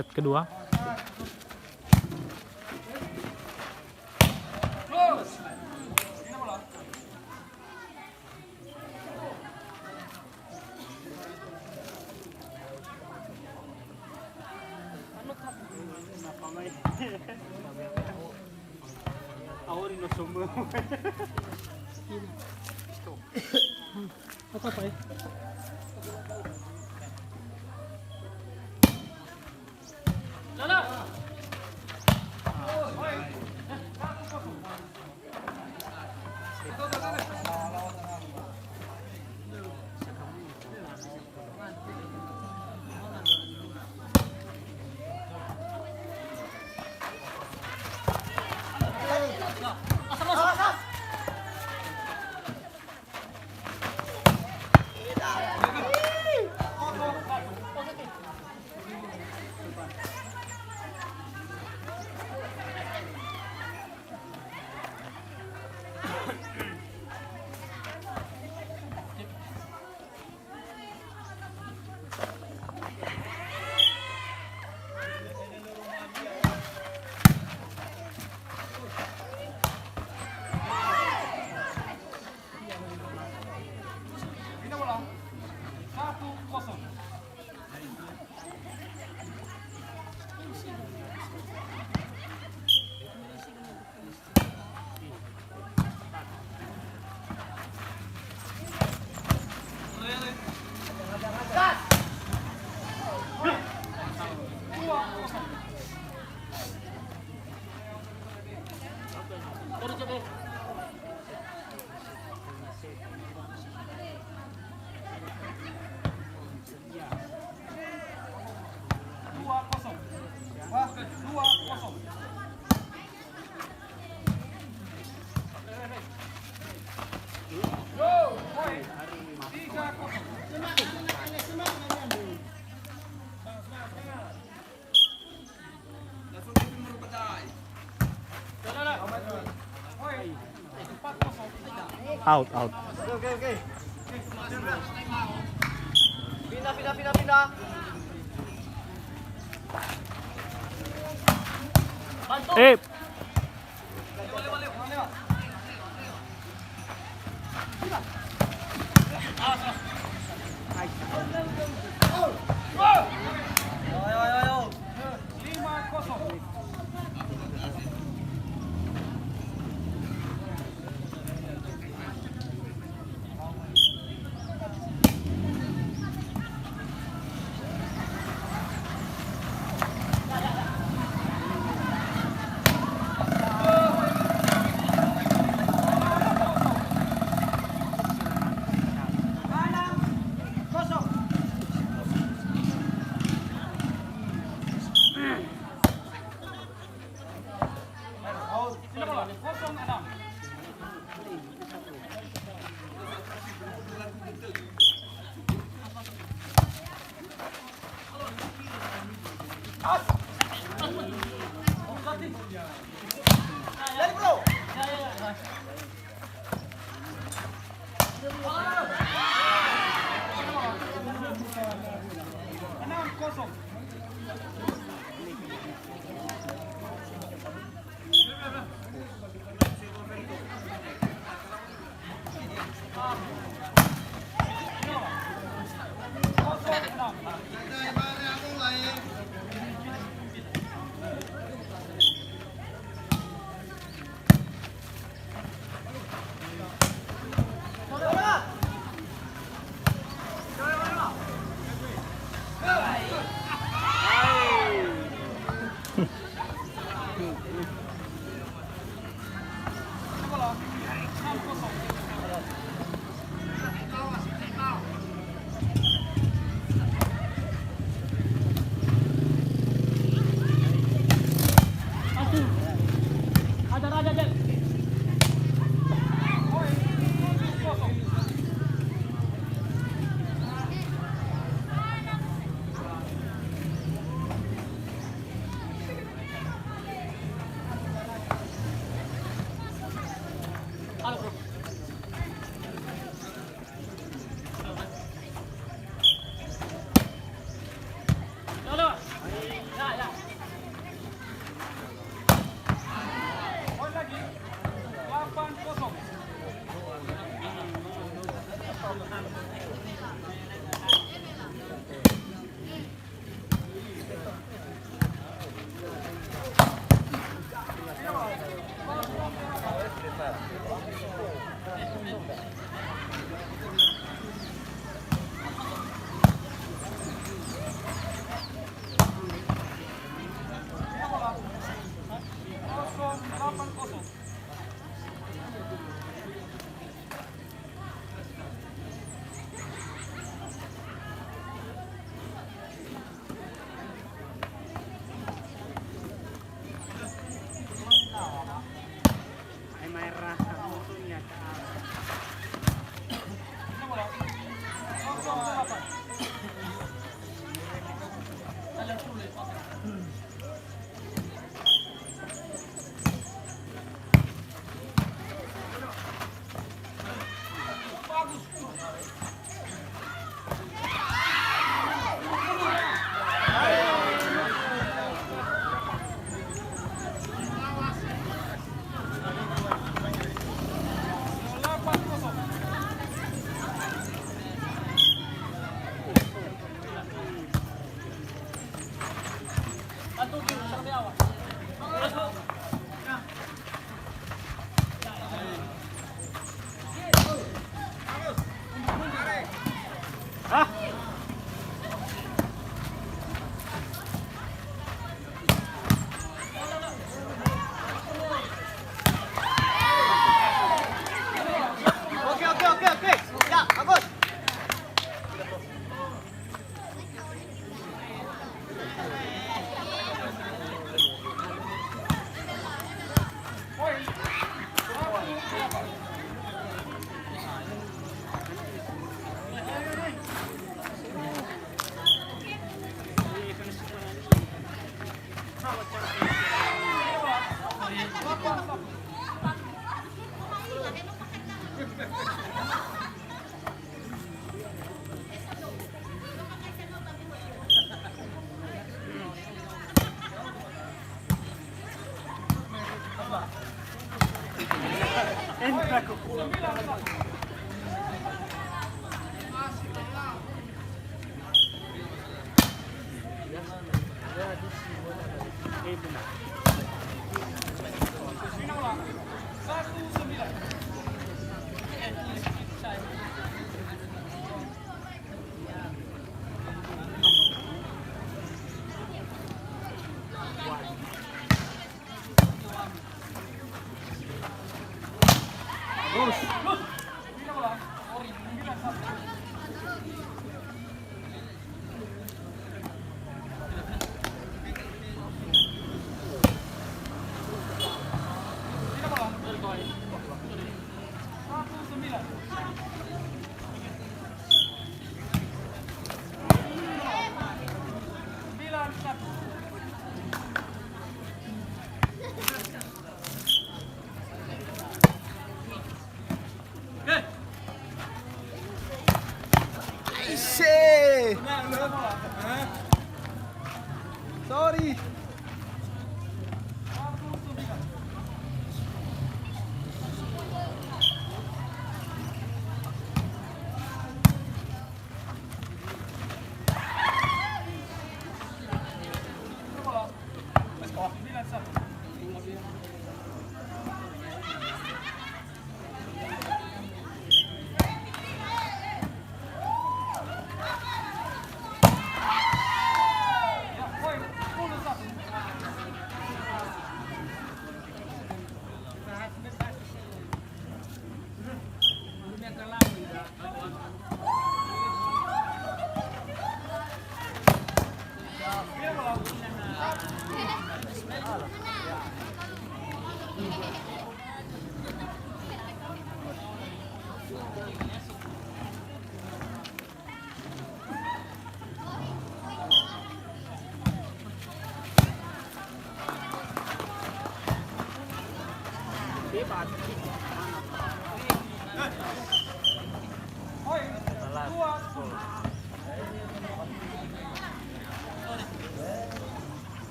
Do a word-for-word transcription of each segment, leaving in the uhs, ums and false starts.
Set kedua. Auri no somö. Apa, Pak? Out, out. Oke, oke, oke. Pindah, pindah, pindah, pindah. Eh. Oke, oke, oke, oke. Ya, bagus. Aisyah. Sorry.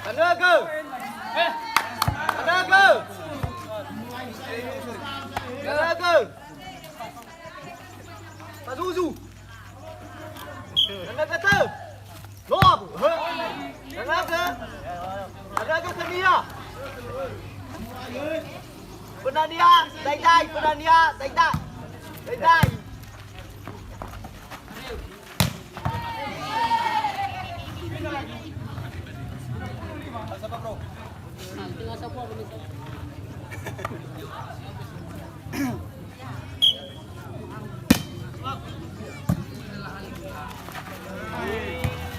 Tanögö. Tanögö. Tanögö. Tazuzu. Tanögö tö. Nobu. Tanögö. Tanögö khönia. Fönania, daidai, fönania, daidai. Daidai.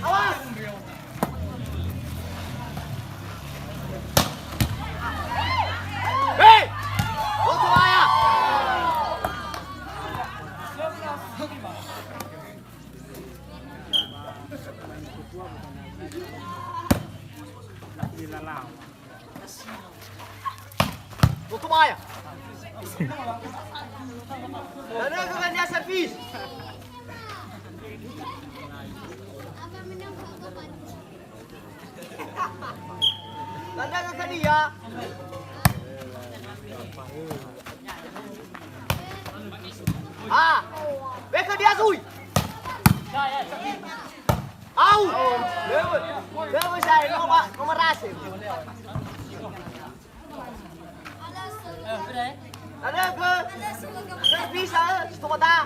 Awas! Hei! Oto aya! Oto aya! Dana ke kan dia servis. Tanda ke khönia. Ha. Wekö dia zui. Au. Lewe. Lewe saya nomor, nomor rase. Ada ke? Saya bisa, eh, stomata.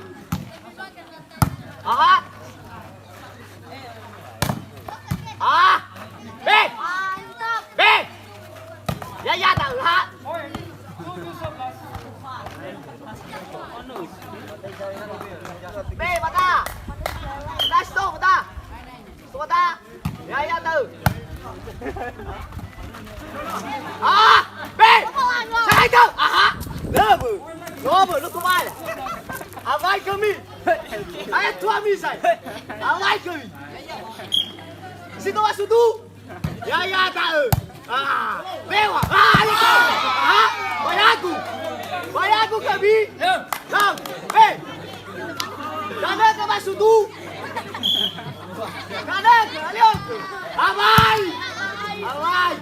Aha. Ah. Be. Be. Ya, ya, tak, ha. Be, bata. Dah stop, bata. Stop, bata. Ya, ya, tahu. Ah, be! Saya tahu. Aha. Lobo. Lobo, lu kemana? Awai kami. Ayo tuami saya. Awai kami. Situ masuk tu. Ya, ya, tahu. Ah, lewat. Ah, itu. Aha. Bayagu. Bayagu kami. Lau. Be. Dana ke masuk tu. Kadang, kadang. Awai. Awai.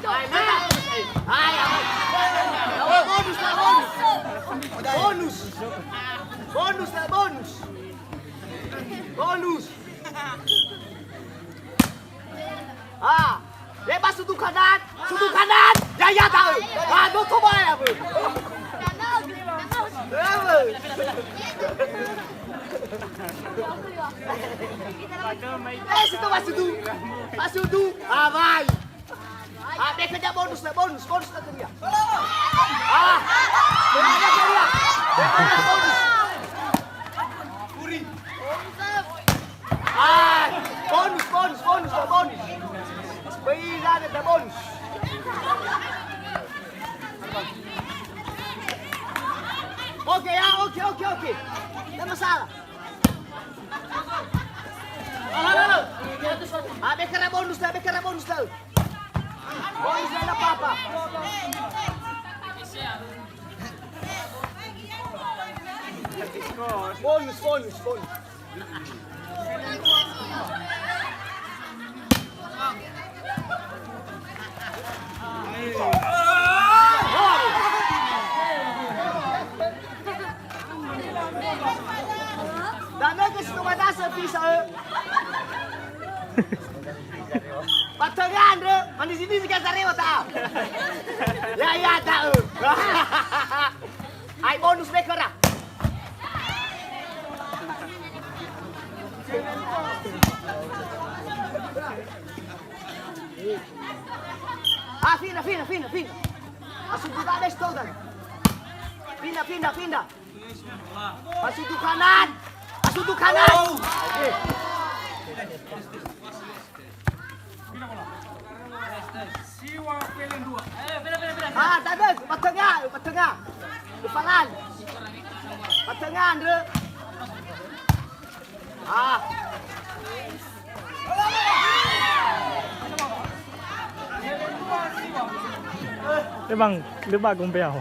Awai, mana? Hai, awai. Bonus lah, bonus. Bonus. Bonus lah, bonus. Bonus. Ah. Lepas sudut kanan, sudut kanan. Ya, ya, tahu. Ah, no coba ya, Bu. Eh, situ masuk tu. Masuk tu. Ah, baik. Ah, dia kerja bonus, bonus, bonus tak kerja. Ah, dia kerja. Dia kerja bonus. Ah, bonus, bonus, bonus, bonus. Beri lah dia bonus. Oke ya, oke, oke, oke. Tidak masalah. Ah, bekara bonus lah, bekara bonus lah. Bonus lah, tidak apa-apa. Bonus, bonus, bonus. Dame ke situ mata sepisa, eh. Batanga andre, manis ini juga sarewa ta. Ya, ya, ta, eh. Ai bonus bekara. Ah, fina, fina, fina, fina. Asudu da bestodan. Fina, fina, fina. Asudu kanan. Asudu kanan. Oke. Ah, tadög, ba tengah, ba tengah. Deparan. Ba tengah, Andre. Ah. Tebang, lebak gombeau.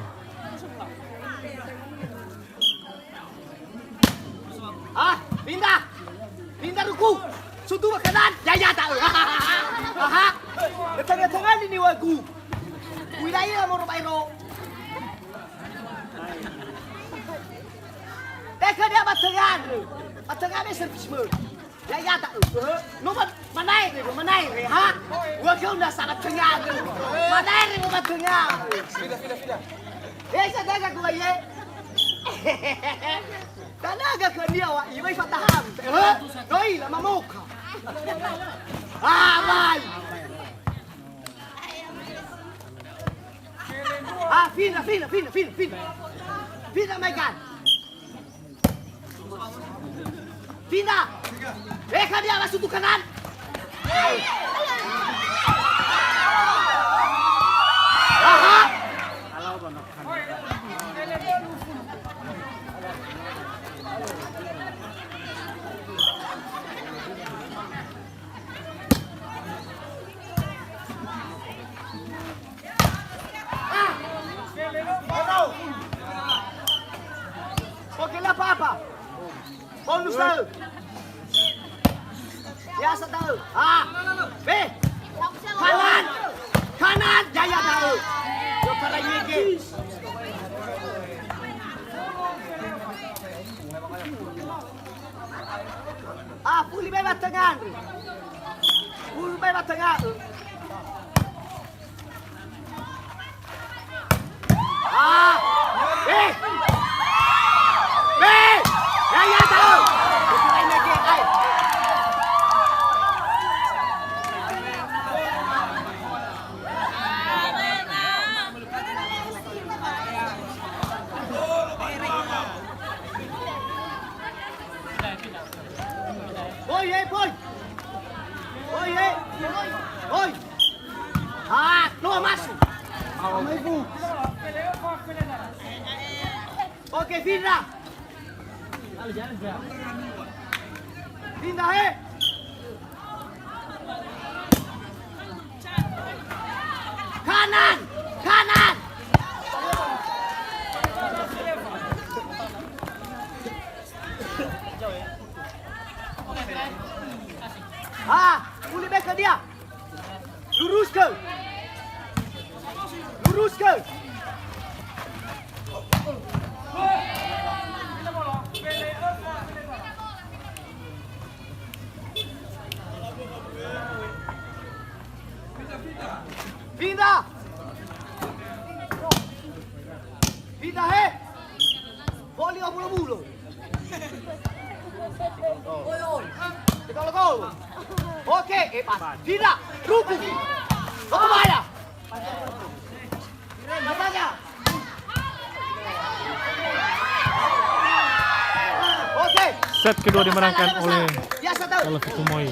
Ah, pindah. Pindah ruku. Sutu makanan. Ya, ya, tak. Aha. Tengah-tengah ni niwagu. Uila ia moro baero. Teka dia ba tengah andre. Ba tengah be servismu. Ya, ya, tak. No, ma-, mana ini, mana ini, ha? Gua kau udah sangat kenyang. Mana ini, mana kenyang? Fida, fida, fida. Eh, saya tanya gua, ye. Tanaga ke dia, wa, iwai fatahan. Eh, doi, lama moka. Ah, mai. Ah, fida, fida, fida, fida, fida. Fida, mai kan. Pindah. Eh, kan dia masuk tuh kanan. Aha. Oke, la apa-apa. Bonus tahu. Biasa tahu. Ah. Be. Kanan. Kanan, jaya tahu. Yo, para yege. Ah, fuli be ba tengah, Andri. Fuli be ba tengah. Ah! Eh! Eh! Ya, ya, tahu. Boy, eh, boy. Boy, eh. Boy. Ah, keluar masuk. Oke, Findra. Findra, eh. Kanan, kanan. Ah, uli be ke dia. Luruskan. Luruskan. Pindah. Pindah, he. Boli obulo-bulo. Tegolo-golo. Oke, eh, pas. Pindah. Ruku. Oke. Set kedua dimenangkan oleh Oleh Fitumoi.